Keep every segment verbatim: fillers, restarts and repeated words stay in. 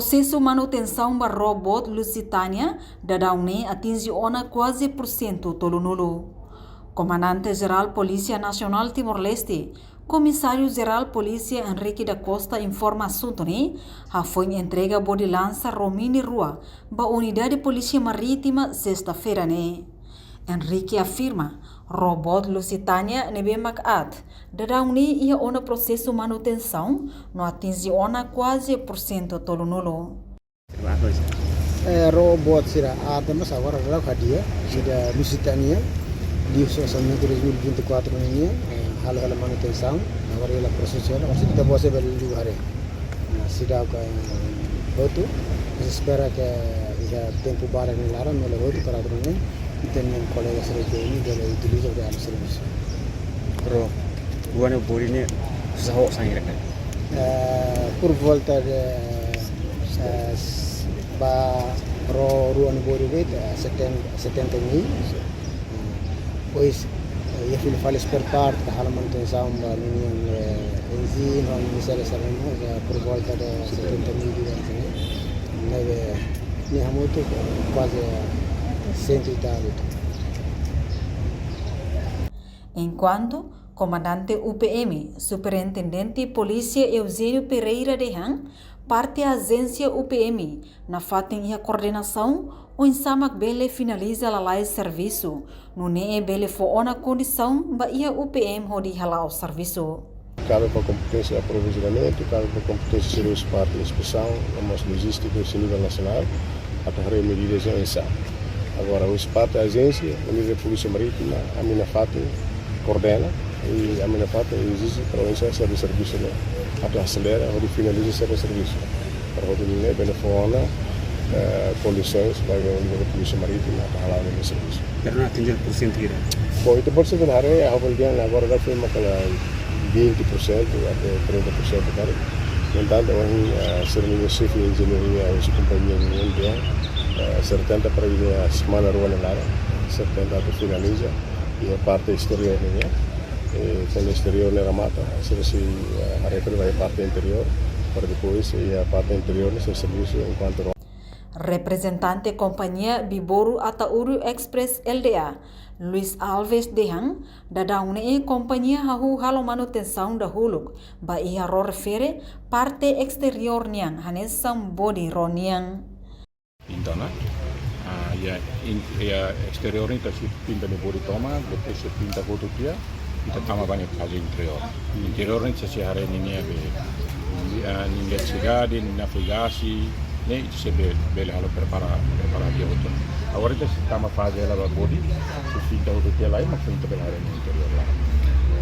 Prosesu manutensaun ba ró boot Lusitânia daudaun ne'e atinje ona kuaze pursentu tolunulu. Komandante Jerál Polísia Nasionál Timor-Leste, Komisáriu Jerál Polísia Henrique da Costa informa asuntu ne'e hafoin entrega bodi lansa Romini rua ba Unidade Polísia Marítima sesta-feira ne'e. Henrique afirma, ró boot Lusitânia ne'ebé mak aat daudaun ne'e iha ona prosesu manutensaun no atinje ona kuaze pursentu tolunulu. Eh, ró boot sira aat, mas agora ró hadi'a, sira Lusitânia, di uso orçamento dois mil e vinte e quatro nian, eh, halo hela manutensaun, agora hela prosesu, mas ita-boot sei bele liu haree. Nah, seidauk hotu, mas espera katak iha tempu badak nia laran, no la hotu para atu ne'e, ita-nia kolega sira U P M bele utiliza ba halo servisu. Ró rua ne'e bodi ne'e susar ho saida? Eh, por volta de, eh, s-, ba ró rua ne'e bodi de'it, eh, setenta, setenta mil. Depois, eh, iha fila fali spare part, ita halo manutensaun ba ninia, eh, engine, ho ninia sira-sira, eh, por volta de setenta mil de engine. Ne'ebé, ne'e hamutuk, eh, kuaze cento e tal. Enkuantu, Komandante U P M, Superintendente Polísia Eugênio Pereira dehan, parte ajénsia U P M nafatin iha koordenasaun oinsá mak bele finaliza lalais servisu, nune'e bele fó ona kondisaun ba iha U P M hodi hala'o servisu. Kabe ba kompeténsia aprovizionamentu, kabe ba kompeténsia sira husi parte inspesaun, no mós lojístika husi nivel nasionál, atu haree medidas ne'e oinsá. Agora, husi parte ajénsia, Unidade Polísia Marítima, ami nafatin koordena, i ami nafatin ezije para oinsá sira-nia servisu ne'e atu aselera, hodi finaliza sira-nia servisu. Para hodi nune'e bele fó ona, eh, kondisoens ba Unidade Polísia Marítima atu hala'o ninia servisu. Pero no atinje pursentu hira? Bom, ita-boot sei bele haree, ha'u bele dehan agora daudaun foin mak vinte por cento até trinta por cento karik. No entantu, ohin, eh, sira-nia xefe enjeñaria husi kompañia nian dehan, eh, sira tenta para iha semana rua nia laran, sira tenta atu finaliza iha parte exteriór nian. Eh, kuandu exteriór ne'e remata, sira sei, eh, refere ba iha parte interiór, para depois iha parte interiór ne'e sei servisu enkuantu ró. Reprezentante kompañia Biboru Ataúru Express L D A, Luis Alves dehan, daudaun ne'e kompañia hahú halo manutensaun dahuluk ba iha ró refere parte exteriór nian hanesan bodi ró nian. Pinta ona. Ah, iha in-, iha exteriór ne'e ita sei pinta nia bodi tomak, depois sei pinta hotu tiha, ita tama ba nia faze interiór. Interiór ne'e ita sei haree ninia be, ah, ninia eletrisidade, ninia navegasi, ne'e ita sei be-, bele halo prepara, prepara tiha hotu. Agora ita sei tama faze hela ba bodi, sei pinta hotu tiha lai, mak ita bele haree nia interiór lai.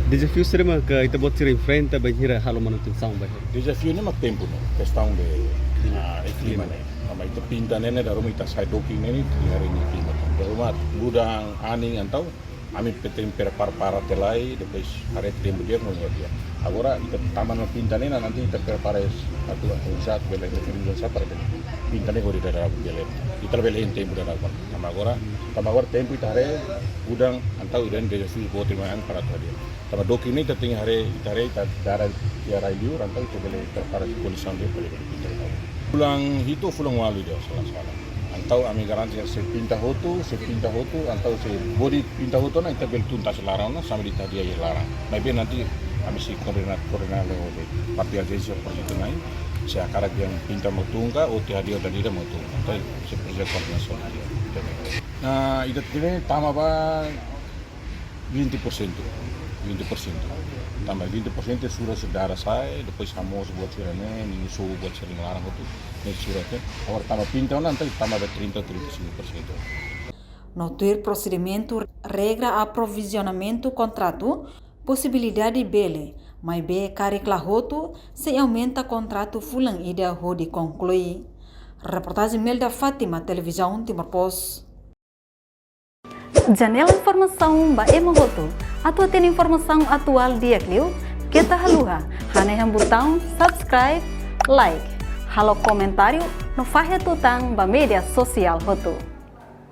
Dezafiu saida maka ita-boot sira enfrenta bainhira halo manutensaun ba iha? Dezafiu ne'e mak tempu ne'e, kestaun de, ah, klima ne'e. Tanba ita pinta ne'e ne'e dala ruma ita sai dook ne'e ne'e, ita haree nia klima. Dala ruma udan, anin, entaun ami tenke prepara tiha lai, depois haree tempu di'ak no di'ak. Agora ita tama ona pinta ne'e, nanti ita prepara es, atu, atu uza, bele, bele uza para bele pinta ne'e hodi daudaun bele. Ita bele hein tempu daudaun. Tanba agora, tanba agora tempu ita haree udan, entaun udan dezafiu boot mak para atu hadi'a. Tanba dook ne'e ita tenke haree, ita haree, ita dada iha rai-liur, entaun ita bele prepara kondisaun di'ak para bele pinta. Fulan hitu, fulan ualu ida, sala-sala. Entaun ami garante sei pinta hotu, sei pinta hotu, entaun sei bodi pinta hotu ona, ita bele tun tasi laran ona, sambil ita hadi'a iha laran. Maibé nanti ami sei koordena, koordena ho parte ajénsia projetu nian, se hakarak dehan pinta mak tun ka, ou ita hadi'a dala ida mak tun. Entaun sei presiza koordenasaun. Nah, ita tenke tama ba vinte por cento, vinte por cento. Tanba vinte por cento sura sei dada sai, depois hamoos buat sira-ne'e, nia sobu buat sira-ne'e laran hotu, ne'e sura ke. Agora tanba pinta ona, entaun tama ba trinta, trinta e cinco por cento. No tuir prosedimentu regra aprovizionamentu kontratu, posibilidade bele, maibé karik la hotu, sei aumenta kontratu fulan ida hodi konklui. Reportajen Melda Fátima, Televizaun Timor Post. Janela informasaun ba ema hotu. Atu hatene informasaun atuál di'ak liu, keta haluha hanehan butaun subscribe, like, halo komentáriu, no fahe tutan ba média sosiál hotu.